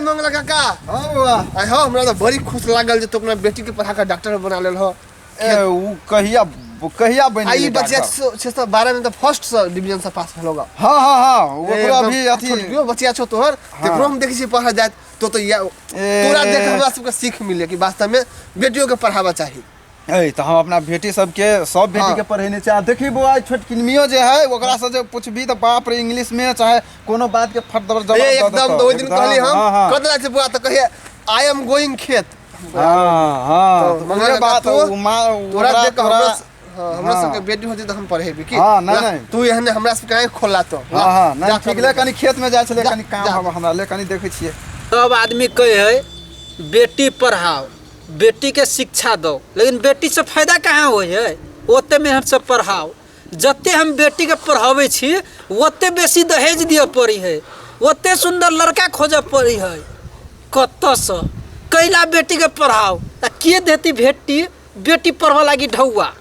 मंगला काका। हाँ बउआ। आइ हो, हमरा तऽ बड़ी खुश लागल जे तू अपना बेटी के पढ़ा के डॉक्टर बना लेल हो। ए उ कहिया कहिया बनि आ ई गेलै बच्चा डॉक्टर? छः सौ बारह में तऽ फर्स्ट से डिवीजन से पास भेल होगा। हाँ हाँ हाँ, ओकरो अभी अथी छोटकियो बच्चा छौ तोहर, तेकरो हम देखै छियै पढ़ा जाइत तो तो या ए। तोरा देख हमरा सबके सीख मिले कि वास्तव में बेटियों के पढ़ावा चाही। ए तऽ हम अपना बेटी सबके सब बेटी के पढ़ेने छै। आ देखी बौआ, ई छोटकिनमियो जे है ओकरा से जे पुछबी तऽ बाप रे, इंग्लिश में चाहे कोनो बात के फट दबर जवाब ए दऽ एकदम देतौ। तऽ ओहि दिन एकदम, कहली हम हाँ, हाँ। कत छै बुआ, तऽ कहिए I am going खेत। हाँ हाँ, तो तऽ मंगल उहे काका, बात तो उ माँ तोरा ओकरा देख के तोरा हमरा हाँ, हमरा हाँ। सबके बेटी होती तऽ हम पढ़ेबी की। हाँ, नहीं, ला, नहीं। तू एहने हमरा सबके आँखि खोला तो। हाँ हाँ, नहीं जा ठीक ले, कनी खेत में जाइ छलै, जा, कनी काम जा। हमरा ले कनी देखै छियै। सब आदमी कहै है बेटी पढ़ाओ, बेटी के शिक्षा दो, लेकिन बेटी से फायदा कहाँ होइ है? ओते मेहनत से पढ़ाओ, जते हम बेटी के पढ़ाबै छी ओते बेसी दहेज दिअ पड़ी है, ओते सुन्दर लड़का खोजऽ पड़ी है। कतऽसँ कैला बेटी के पढ़ाओ? आ के देती बेटी? बेटी पढ़ऽ लागी ढौआ।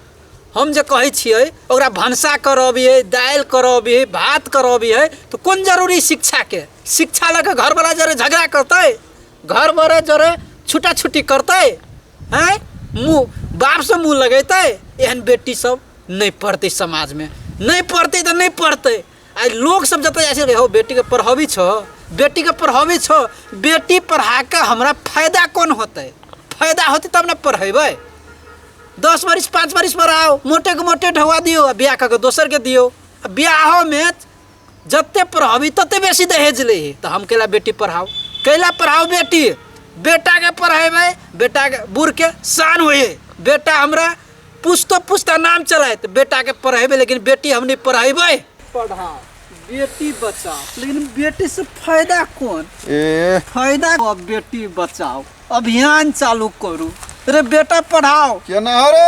हम जे कहै छियै ओकरा भनसा करऽ अबियै, दालि करऽ अबियै, भात करऽ अबियै, तऽ कोन जरूरी शिक्षाके? शिक्षा लऽ कऽ घरवला जरे झगड़ा करतै, घरवला जरे छुटा छुटी करतै, आँय मुँह बापसँ मुँह लगेतै। एहन बेटी सब नहि पढ़तै समाजमे, नहि पढ़तै तऽ नहि पढ़तै। आइ लोक सब जतऽ जाइ छै, रे हौ बेटीके पढ़ाबी छौ, बेटीके पढ़ाबी छौ, बेटी पढ़ा कऽ हमरा फायदा कोन होतै? फायदा होतै तब ने पढ़ेबै। 10 बरिस 5 बरिस पढ़ाओ, मोटेके मोटे ढौआ दियौ आ बियाह कऽ कऽ दोसरके दियौ। आ बियाहोमे जते पढ़ाबी तते बेसी दहेज लै है, तऽ हम कैला बेटी पढ़ाउ? कैला पढ़ाउ बेटी? बेटाके पढ़ेबै, बेटाके बूढ़के शान होइ है, बेटा हमरा पुछतो पुछता नाम चलाए, तऽ बेटाके पढ़ेबै, लेकिन बेटी हम नहि पढ़ेबै। पढ़ाओ बेटी बचाओ, लेकिन बेटी से फायदा कोन? ए फायदा अब बेटी बचाओ अभियान चालू करू रे, बेटा पढ़ाओ। केना हो रे?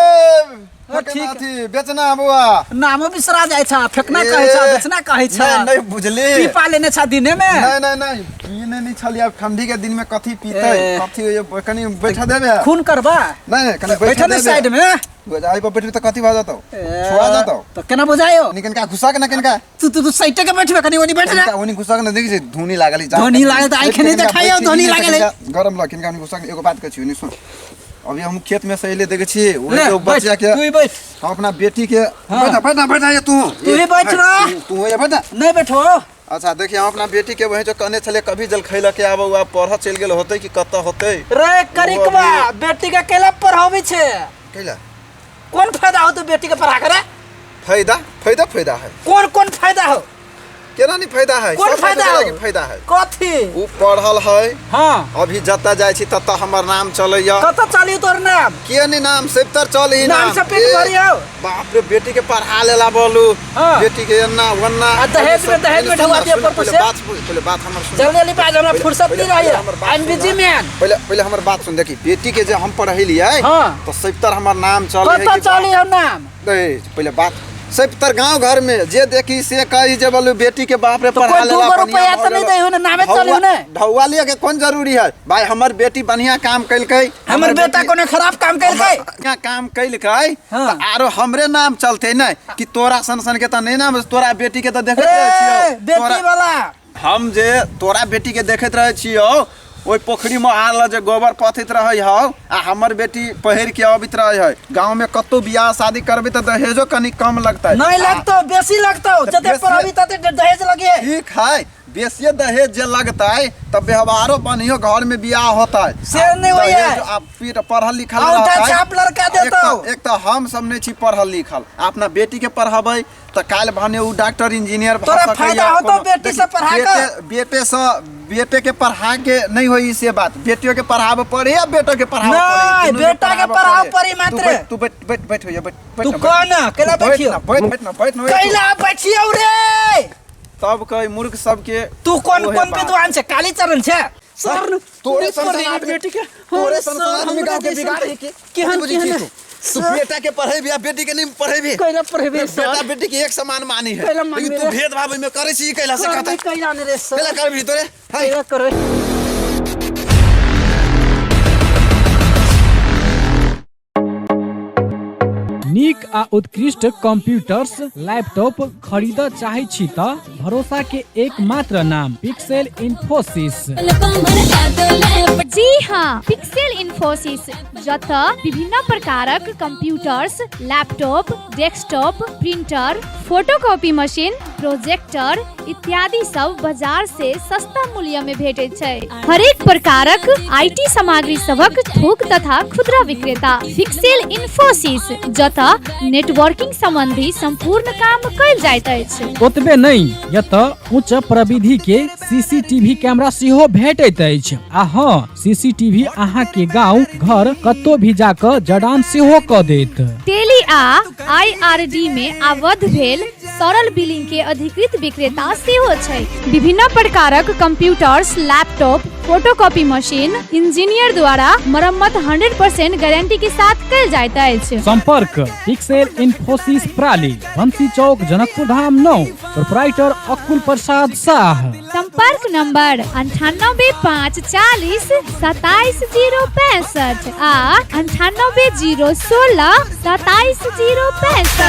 हाँ, ठीक है। अथी बेचना बौआ। नामो बिसरा जाइ छ, फेकना कहै छ, बेचना कहै छ। नहीं नहीं बुझली। पीपा लेने छ दिने में? नहीं नहीं नहीं, पीने नहीं छलियै। आब ठंडी के दिन में कथी पीतै? ए। कथी होइए? कनी बैठा देबे? खून करबा? नहीं नहीं, कनी बैठा बैठा ने देबे। साइड में। आई पर बैठबी तऽ कथी भऽ जेतौ? छुआ जेतौ। तऽ केना बुझायो? कनी कनिका घुसा के ना, कनिका तू तू तू साइड के बैठबे, कनी ओनी बैठ जा। कनिका ओनी घुसा के ना, देखै छी धुनी लागल है, जा। धुनी लागल तऽ आँखि नहि कनिका देखाइयो, बैठ छी, धुनी कनिका लागल है। गरम लग, कनिका ओनी घुसा के एगो बात कहै छी, ओनी सुन। अभी हम खेत में से अइले देखै छी ओहि ले, जो बैठ, बच्चा के तू ही बैठ। हम अपना बेटी के हाँ। बैठ बैठ बैठ ये तू। तू ही बैठ रह। तू हो जा, बैठ। नहीं बैठो। अच्छा देखिए, हम अपना बेटी के वही जो कहने छले कभी जल खैला के आबो, आब पढ़ चलि गेल होतै कि कतऽ होतै। रे करिकवा, बेटी के केला पढ़ाबै छै? कैला? कोन फायदा होतै बेटी के पढ़ा के रे? फायदा फायदा फायदा है। कोन कोन फायदा हो? केना नहीं फायदा है? कोन सब फायदा फायदा हो? के फायदा है। कथी? उ पढ़ल है। हाँ। अभी जतऽ जाइ छी ततऽ हमर नाम चलैया। कतऽ चली तोर नाम? किया नहीं नाम सिफतर चली नाम से पेट ए, भरियौ। बाप रे, बेटी के पढ़ा लेला बोलू। हाँ। बेटी के एन्ना ओन्ना। आ दहेज में सुन, ढुआ दिए सुन, पड़तौ पहिले से? बात सुन, पहिले बात हमर सुन। जल्दी जल्दी बाज, हमरा पहिले- फुर्सत नहीं पहिले- रही। पहिले हमर बात I am soon. Busy man. पहिले पहिले हमर बात सुन। देखी, बेटी के जे हम पढ़ेलियै हाँ। तऽ सिफतर हमर नाम चलै है कतऽ कि चली हो नाम? ए, पहिले बात सिफतर गांव घर में जे देखी से कही जे बोलू बेटी के बाप रे तो पढ़ा कोई लेला दूगो बढ़िया रुपया भऽ तऽ नहीं गेलो। दै हो ने, नामे चली हो ने। ढौआ लिअ के कोन जरूरी है भाई? हमर बेटी बढ़िया काम केलकै। हमर बेटा कोनो खराब काम केलकै? बढ़िया काम केलकै। हाँ। तऽ आरो हमरे नाम चलते ने कि तोरा सन सन के तऽ नहीं नाम, तोरा बेटी के तऽ देखैत रहै ए, छियौ। बेटी वाला हम जे तोरा बेटी के देखैत रहै छियौ ओहि पोखरी में आल जे गोबर पथैत रहै हौ आ हमर बेटी पहिर के अबैत रहै है। गाँव में कतौ बियाह शादी करबै तऽ दहेजो कनी कम लगतै। नहीं लगतो, बेसी लगतो। तऽ जते बेसी- पढ़बी तते दहेज लगे। ठीक है, बेसिए दहेज जे लगतै तऽ व्यवहारो बढ़ियो घर में बियाह होतै। से नहीं होइए। दहेज आ फिर पढ़ल लिखल औंठा रहतै। छाप लड़का एक देतौ। तऽ- एक तऽ हम सब नहि छी पढ़ल लिखल, अपना बेटी के पढ़बै तऽ काल्हि भने उ डॉक्टर इंजीनियर भऽ तोरा सकैया। फायदा होतौ कोनो- बेटी से देखी, पढ़ा कऽ? बेटे से बेटे के पढ़ा के नहीं होई से बात, बेटियों के पढ़ाबे पड़े या बेटो के पढ़ाबे पड़े? नहीं, दुनू के बेटा के पढ़ाबे पढ़ाबे पड़े। पड़ी तू मात्र। बैठ, तू बैठ बैठ बैठ होइया, बैठ बैठ तू ना, कह बैठ। ना, कैला तू बैठ बैठियो? ना, बैठ बैठ ना, बैठ ना, बैठ। कैला बैठियो रे? तब कई मूर्ख सबके तू कोन ओहे कोन बात। विद्वान छै? काली चरण छै सर। तोरे सन पढ़े आदमी बेटी के तोरे सन सर, आदमी हमरा गाँव के जैसन बिगाड़े के केहन बुझै छी केहन तू? तू सर, बेटा के पढ़ेबी आ बेटी के नहीं पढ़ेबी? कैला पढ़ेबी बेटा सर? बेटी के एक समान मानी है, कैला मानबे लेकिन तू रे? भेदभाव में करै छी कैला से करबे कहता कैला ने रे सर? कैला करबी तोरे हाय। कैला करबे? नीक आ उत्कृष्ट कंप्यूटर्स लैपटॉप खरीद चाहै छी त भरोसा के एकमात्र नाम पिक्सेल इन्फोसिस। जी हाँ, पिक्सेल इन्फोसिस, जतऽ विभिन्न प्रकारक computers, laptop, desktop, printer, photocopy machine, projector इत्यादि सब बाजार से सस्ता मूल्य में भेटैत छै। हरेक प्रकारक IT सामग्री सभक थोक तथा खुदरा विक्रेता पिक्सेल इन्फोसिस, जतऽ नेटवर्किंग संबंधी संपूर्ण काम कयल जाइत अछि। ओतबे नहि, एतऽ उच्च प्रविधि के सीसीटीवी कैमरा सेहो भेटैत अछि आ हँ, सीसीटीवी अहाँ के गांव घर कतौ भी जाकऽ जड़ान सेहो कऽ देत। टेली आ आईआरडी में आबद्ध भेल सरल बिलिंग के अधिकृत विक्रेता सेहो छै। विभिन्न प्रकारक computers, laptop, photocopy machine engineer द्वारा मरम्मत 100% गारंटी के साथ कयल जाइत अछि। संपर्क पिक्सेल इन्फोसिस प्राली, बंसी चौक, जनकपुर धाम 9, प्रोपराइटर अकुल प्रसाद शाह। संपर्क नंबर 98 5 40 27 0 65 आ 98 0 16 27 0 65।